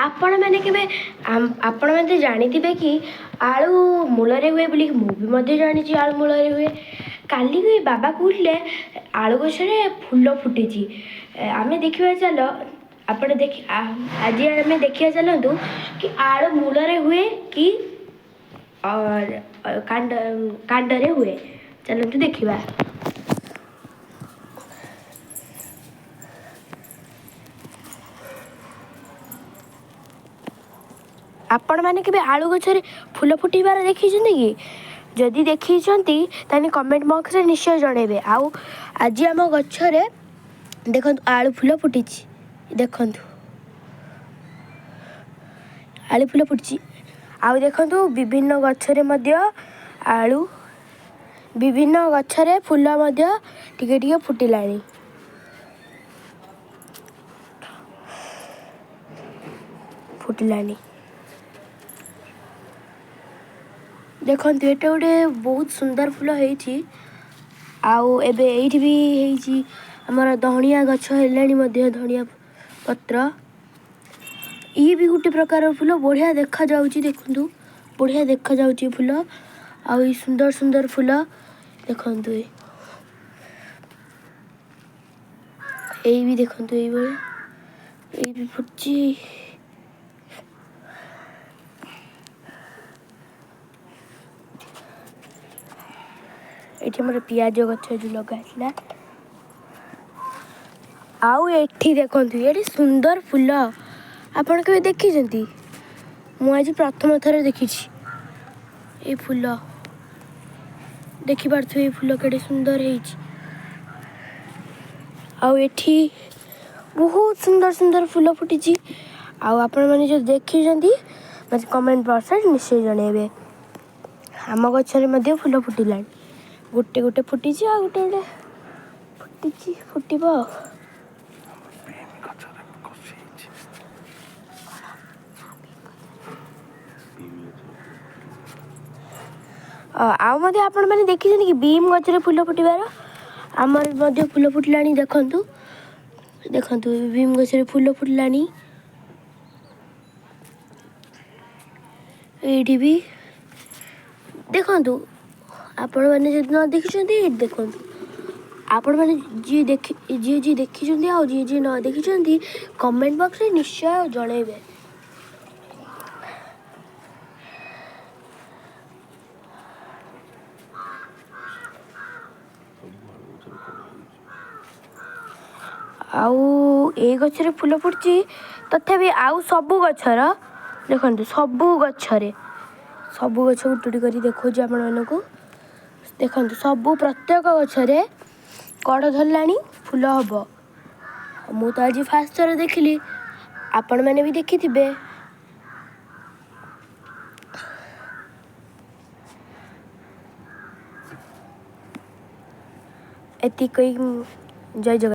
ଆପଣମାନେ କେବେ ଆପଣମାନେ ତ ଜାଣିଥିବେ କି ଆଳୁ ମୂଳରେ ହୁଏ ବୋଲି। ମୁଁ ବି ମଧ୍ୟ ଜାଣିଛି ଆଳୁ ମୂଳରେ ହୁଏ। କାଲି ବି ବାବା କହୁଥିଲେ ଆଳୁ ଗଛରେ ଫୁଲ ଫୁଟିଛି, ଆମେ ଦେଖିବା ଚାଲ। ଆପଣ ଦେଖି ଆଜି ଆମେ ଦେଖିବା ଚାଲନ୍ତୁ କି ଆଳୁ ମୂଳରେ ହୁଏ କି କାଣ୍ଡ କାଣ୍ଡରେ ହୁଏ। ଚାଲନ୍ତୁ ଦେଖିବା। ଆପଣମାନେ କେବେ ଆଳୁ ଗଛରେ ଫୁଲ ଫୁଟିବାର ଦେଖିଛନ୍ତି କି? ଯଦି ଦେଖିଛନ୍ତି ତାହେଲେ କମେଣ୍ଟ ବକ୍ସରେ ନିଶ୍ଚୟ ଜଣାଇବେ। ଆଉ ଆଜି ଆମ ଗଛରେ ଦେଖନ୍ତୁ ଆଳୁ ଫୁଲ ଫୁଟିଛି। ଦେଖନ୍ତୁ ଆଳୁ ଫୁଲ ଫୁଟିଛି। ଆଉ ଦେଖନ୍ତୁ ବିଭିନ୍ନ ଗଛରେ ମଧ୍ୟ ଆଳୁ, ବିଭିନ୍ନ ଗଛରେ ଫୁଲ ମଧ୍ୟ ଟିକେ ଟିକେ ଫୁଟିଲାଣି, ଫୁଟିଲାଣି। ଦେଖନ୍ତୁ ଏଇଟା ଗୋଟେ ବହୁତ ସୁନ୍ଦର ଫୁଲ ହେଇଛି। ଆଉ ଏବେ ଏଇଠି ବି ହେଇଛି। ଆମର ଧଣିଆ ଗଛ ହେଲାଣି ମଧ୍ୟ ଧଣିଆ ପତ୍ର। ଇଏ ବି ଗୋଟେ ପ୍ରକାର ଫୁଲ, ବଢ଼ିଆ ଦେଖାଯାଉଛି। ଦେଖନ୍ତୁ ବଢ଼ିଆ ଦେଖାଯାଉଛି ଫୁଲ। ଆଉ ଏଇ ସୁନ୍ଦର ସୁନ୍ଦର ଫୁଲ ଦେଖନ୍ତୁ। ଏଇ ବି ଦେଖନ୍ତୁ, ଏଇଭଳିଆ ଏଇ ବି ଫୁଟିଛି। ଏଠି ଆମର ପିଆଜ ଗଛ ଯୋଉ ଲଗା ହେଇଥିଲା। ଆଉ ଏଠି ଦେଖନ୍ତୁ ଏଠି ସୁନ୍ଦର ଫୁଲ, ଆପଣ କେବେ ଦେଖିଛନ୍ତି? ମୁଁ ଆଜି ପ୍ରଥମ ଥର ଦେଖିଛି ଏଇ ଫୁଲ। ଦେଖିପାରୁଥିବେ ଏଇ ଫୁଲ କେଡ଼େ ସୁନ୍ଦର ହେଇଛି। ଆଉ ଏଠି ବହୁତ ସୁନ୍ଦର ସୁନ୍ଦର ଫୁଲ ଫୁଟିଛି। ଆଉ ଆପଣମାନେ ଯଦି ଦେଖିଛନ୍ତି ମୋତେ କମେଣ୍ଟ ବକ୍ସରେ ନିଶ୍ଚୟ ଜଣାଇବେ। ଆମ ଗଛରେ ମଧ୍ୟ ଫୁଲ ଫୁଟିଲାଣି, ଗୋଟେ ଗୋଟେ ଫୁଟିଛି ଆଉ ଗୋଟେ ଗୋଟେ ଫୁଟିଛି, ଫୁଟିବ। ବିମ୍ ଗଛରେ କଷି ହେଇଛି। ବିମ୍ ଗଛରେ ଫୁଲ ଫୁଟିଲାଣି। ଆଉ ମଧ୍ୟ ଆପଣମାନେ ଦେଖିଛନ୍ତି କି ବିମ୍ ଗଛରେ ଫୁଲ ଫୁଟିବାର? ଆମର ମଧ୍ୟ ଫୁଲ ଫୁଟିଲାଣି। ଦେଖନ୍ତୁ ଦେଖନ୍ତୁ ବିମ୍ ଗଛରେ ଫୁଲ ଫୁଟିଲାଣି। ଏଇଠି ବି ଦେଖନ୍ତୁ। ଆପଣମାନେ ଯଦି ନ ଦେଖିଛନ୍ତି ଏଇଠି ଦେଖନ୍ତୁ। ଆପଣମାନେ ଯିଏ ଦେଖି ଯିଏ ଯିଏ ଦେଖିଛନ୍ତି ଆଉ ଯିଏ ଯିଏ ନ ଦେଖିଛନ୍ତି କମେଣ୍ଟ ବକ୍ସରେ ନିଶ୍ଚୟ ଜଣାଇବେ। ସବୁ ଆଳୁ ଗଛରେ କଢ଼ ହେଇଛି। ଆଉ ଏଇ ଗଛରେ ଫୁଲ ଫୁଟିଛି, ତଥାପି ଆଉ ସବୁ ଗଛର ଦେଖନ୍ତୁ। ସବୁ ଗଛରେ, ସବୁ ଗଛ ଗୋଟେ ଗୋଟେ କରି ଦେଖାଉଛି ଆପଣମାନଙ୍କୁ। ଦେଖନ୍ତୁ ସବୁ ପ୍ରତ୍ୟେକ ଗଛରେ କଢ଼ ଧରିଲାଣି, ଫୁଲ ହେବ। ମୁଁ ତ ଆଜି ଫାଷ୍ଟ ଥର ଦେଖିଲି, ଆପଣମାନେ ବି ଦେଖିଥିବେ। ଏତିକି କହି ଜୟ ଜଗନ୍ନାଥ।